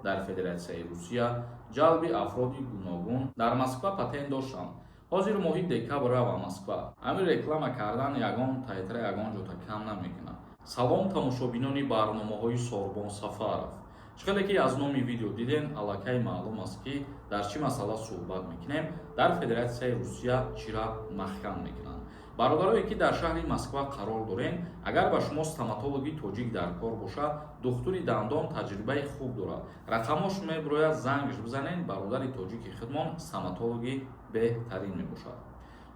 Дар Федератсияи Русия, ҷалби афроди гуногун. Дар Москва патент доштам, ҳозир моҳи декабр равам Москва. Ҳамин реклама кардан ягон тайтра, ягон ҷота кам намекунад. Салом, тамошобинони барномаҳои Сорбон Сафаров. Чӣ хеле ки аз номи видео дидем, аллакай маълум аст, ки дар чӣ масъала суҳбат мекунем. Дар Федератсияи Русия чира маҳкам мекунанд? Бародарое, ки дар шаҳри Москва қарор дорем, агар ба шумо стоматологи тоҷик дар кор бошад, духтури дандон, таҷрибаи хуб дорад, рақамош мебирояд, зангш бизанед. Бародари тоҷики худмон стоматологи беҳтарин мебошад.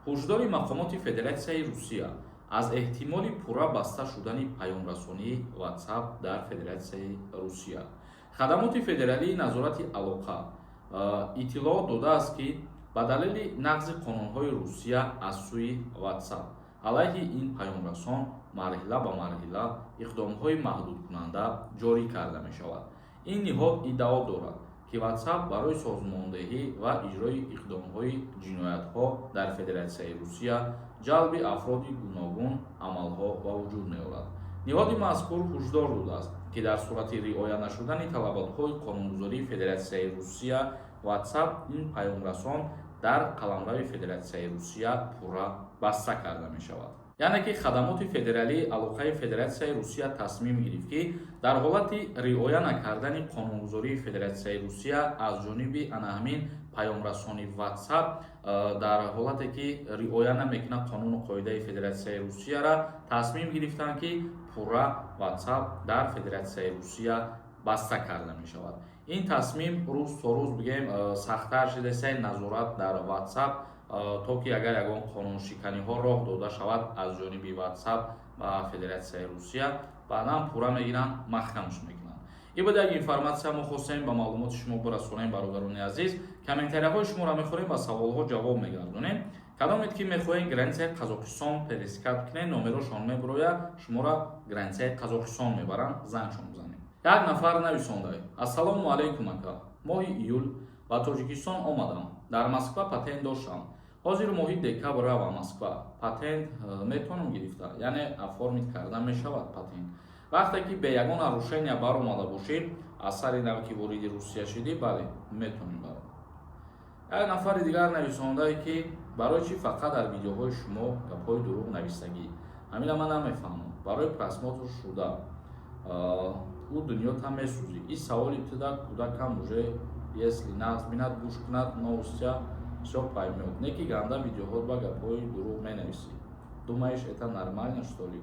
Ҳушдори мақомоти Федератсияи Русия аз эҳтимоли пурра баста шудани паёмрасонии WhatsApp дар Федератсияи Русия. Хадамоти федералии назорати алоқа иттилоот додааст, ки ба далели нақзи қонунҳои Русия аз сӯи WhatsApp алайҳи ин паёмрасон марҳила ба марҳила иқдомҳои маҳдудкунанда ҷорӣ карда мешавад. Ин ниҳод иддао дорад, ки WhatsApp барои созмондиҳӣ ва иҷрои иқдомҳои ҷиноятҳо дар Федератсияи Русия, ҷалби афроди гуногун амалҳо ба вуҷуд меорад. Ниҳоди мазкур ҳушдор додааст, ки дар сурати риоя нашудани талаботҳои қонунгузории Федератсияи Русия, WhatsApp ин паёмрасон дар қаламрави Федератсияи Русия пурра баста карда мешавад. Яъне ки Хадамоти федералии алоқаи Федератсияи Русия тасмим гирифт, ки дар ҳолати риоя накардани қонунгузории Федератсияи Русия аз ҷониби ана ҳамин паёмрасони WhatsApp, дар ҳолате ки риоя намекунад қонуну қоидаи Федератсияи Русияра, тасмим гирифтанд, ки пурра WhatsApp дар Федератсияи Русия баста карда мешавад. Ин тасмим рӯз то рӯз, бигем, сахттар шудааст назорат дар WhatsApp, то ки агар ягон қонуншиканиҳо роҳ дода шавад аз ҷониби WhatsApp ба Федератсияи Русия, баъдан пурра мегиранд, маҳкамш мекунанд. Ин буд як информатсия, мо хостем ба маълумоти шумо бирасонем. Бародарони азиз, комментарияҳои шуморо мехоҳем, ба саволҳо ҷавоб мегардонем. Кадомед ки мехоҳем границаи Қазоқистон пересекать кунед, номерошон мебирояд, шуморо границаи Қазоқистон мебаранд, зангшон бизанед. Як нафар нависонда: «Ассалому алайкум, ака. Моҳи июл ба Тоҷикистон омадам, дар Москва патент доштам, ҳозир моҳи декабр равам Москва, патент метавонам гирифта?» Яъне оформить карда мешавад патент, вақте ки бе ягон нарушения баромада бошӣ. Аз сари нав ки вориди Русия шидӣ, бале, метавонем баром. Як нафари дигар нависондае, ки барои чӣ фақат дар видеоҳои шумо гапҳои дурӯғ нависагӣ, ҳамина ман намефаҳмам. Барои просмотр шуда ӯ дунёта месӯзӣ. Ин саволи туда кӯдакам уже если нағз бинад, гӯш кунад новостя, всё поймёт. Не ки ганда видеоҳо ба гапҳои дурӯғ менависӣ. Думаешь, это нормально, что ли?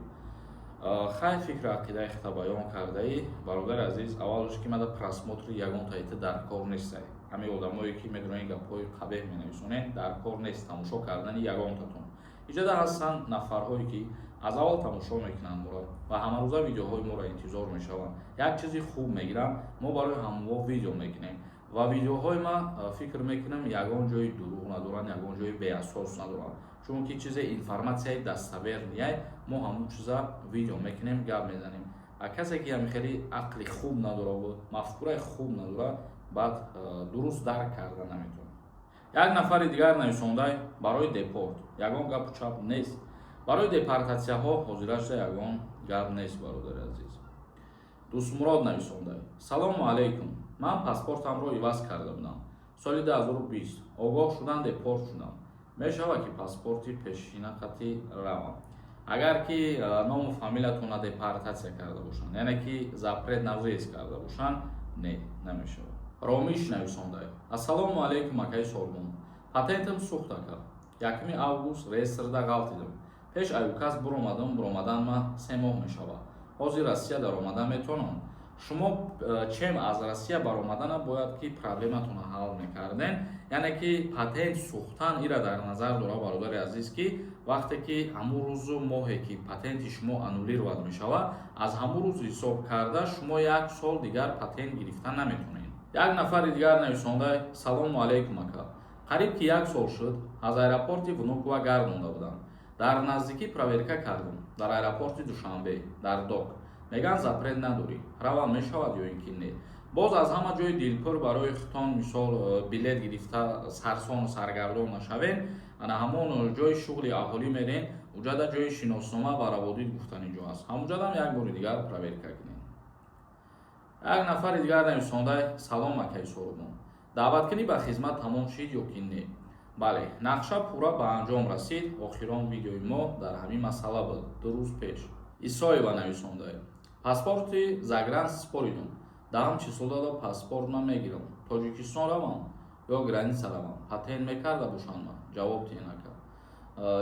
Хай, фикру ақидаи худта баён кардаӣ, бародари азиз. Аввалш ки мада просмотри ягон таита дар кор нестай. Ҳамин одамое ки медонед, гапҳои қабеҳ менависонед, дар кор нест тамошо кардани ягонтатон. Иҷода ҳастанд нафарҳое, ки аз аввал тамошо мекунанд моро ва ҳамарӯза видеоҳои моро интизор мешаванд, як чизи хуб мегиранд. Мо барои ҳамво видео мекунем ва видеоҳои ма, фикр мекунам, ягон ҷои дурӯғ надоранд, ягон ҷои беасос надоранд, чунки чизе информатсияи достоверный мо ҳамун чиза видео мекунем, гап мезанем. А касе ки ҳами хеле ақли хуб надораву мафкураи хуб надора, баъд дуруст дарк карда наметавонад. Як нафари дигар нависондай: «Барои депорт ягон гапу чап нест?» Барои депортатсияҳо ҳозирашда ягон гап нест, бародари азиз. Дӯстмурод нависондай: «Салому алайкум, ман паспортамро иваз карда будам соли 2020, огоҳ шудан, депорт шудам. Мешавад, ки паспорти пешина қатӣ равам?» Агар ки ному фамилиятонро депортатсия карда бошанд, яъне ки запрет на въезд карда бошанд, не, намешавад. Ромиш нависондай: «Ассалому алайкум, акаи Сорбон. Патентам сӯхт, ака. 1 август реестрда ғалтидам. Пеш аюкас буромадам, буромадан ма 3 моҳ мешавад. Ҳозир Россия даромада метавонам?» Шумо чем аз Россия баромадана бояд ки проблематонро ҳал мекардем. Яъне ки патент сӯхтан ира дар назар дора, бародари азиз, ки вақте ки ҳамун рӯзу моҳе ки патенти шумо аннулировать мешавад, аз ҳамун рӯз ҳисоб карда шумо як сол дигар патент гирифта наметавонед. Як нафари дигар нависонда: «Салому алайкум, ака. Қариб ки як сол шуд, аз аэропорти Внуково гардонда будам. Дар наздикӣ проверка кардам дар аэропорти Душанбе, дар док мегӯянд, запрет надорӣ, равам мешавад ё ин ки не?» Боз аз ҳама ҷои дилпур барои худтон, мисол, билет гирифта сарсону саргардон нашавем, ана ҳамон ҷои шуғли аҳолӣ мерен, уҷада ҷои шиноснома ва раводид гуфтани ҷо аст, ҳамуҷадам як бори дигар проверка кунем. Як нафари дигар нависонда: «Салом, акаи Соробон, даъваткунӣ ба хизмат тамом шид ё ки не?» Бале, нақша пурра ба анҷом расид. Охирон видеои мо дар ҳамин масъала буд 2 рӯз пеш. Исоева нависонда: «Паспорти загран споридум, даҳум число дада паспорт ман мегирам. Тоҷикистон равам ё граница равам? Патент мекарда бошанд, ман ҷавоб тиҳен, ака».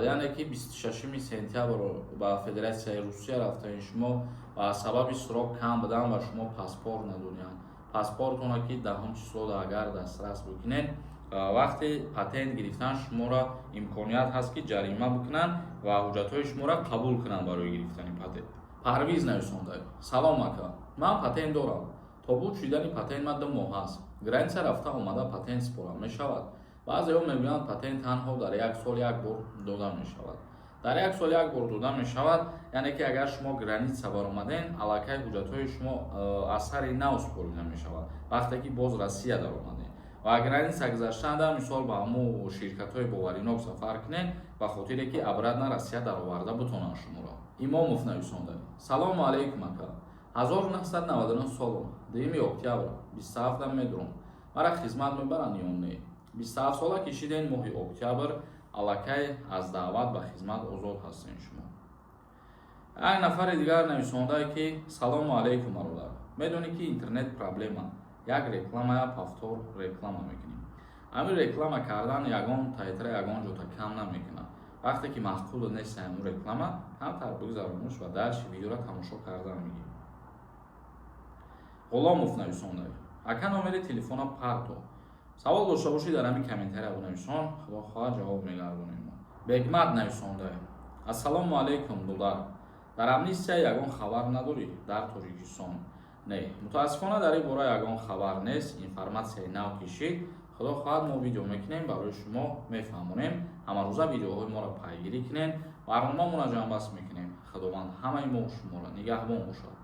Яъне ки 26 сентябр ба Федератсияи Русия рафтаин шумо ва сабаби срок кам будан ва шумо паспорт надориянд. Паспортона ки даҳум числода агар дастрас бикунед, вақти патент гирифтан шуморо имконият ҳаст, ки ҷарима бикунанд ва ҳуҷҷатҳои шуморо қабул кунанд барои гирифтани патент. Парвиз нависонда: «Салом, ака, ман патент дорам. То буд шудани патент ман 2 моҳ аст. Граница рафта омада патент супорам мешавад? Баъзеҳо мегӯянд, патент танҳо дар як сол як бор дода мешавад». Дар як сол як бор дода мешавад, яъне ки агар шумо граница баромаден, аллакай ҳуҷҷатҳои шумо аз сари нав супорида мешавад, вақте ки боз Россия даромадем ва граница гузаштанда. Мисол, ба ҳамун ширкатҳои боваринок сафар кунед, ба хотире ки обратно Россия дароварда бутонанд шуморо. Имомов нависонда: «Салому алайкум, ака, 1999 солум, 2 октябр 27 медурам. Мара хизмат мебаранд ё не?» 27 сола кишиден, моҳи октябр аллакай аз даъват ба хизмат озод ҳастен шумо. Як нафари дигар нависондае ки: «Салому алайкум, бародар, медонӣ ки интернет проблема, як рекламая повтор реклама мекунем». Ҳамин реклама кардан ягон тайтра, ягон ҷота кам намекунад. Вақте ки маъқул нест ҳамун реклама, камтар бигзаронуш ва дальше видеоро тамошо кардан мегирем. Ғуломов нависонда: «Ака, номери телефона парто. Савол дошта бошӣ, дар ҳамин комментария бинависон, худо хоҳад, ҷавоб мегардонем». Бегмат нависонда: «Ассалому алайкум, дудар, дар амнистия ягон хабар надорӣ дар Тоҷикистон?» Не, мутаассифона, дар ин бора ягон хабар нест. Информатсияи нав кишид, худо хоҳад, мо видео мекунем, барои шумо мефаҳмонем. Ҳамарӯза видеоҳои моро пайгирӣ кунем. Барномаамонро ҷамъбаст мекунем. Худованд ҳамаи мо шуморо нигаҳбон бошад.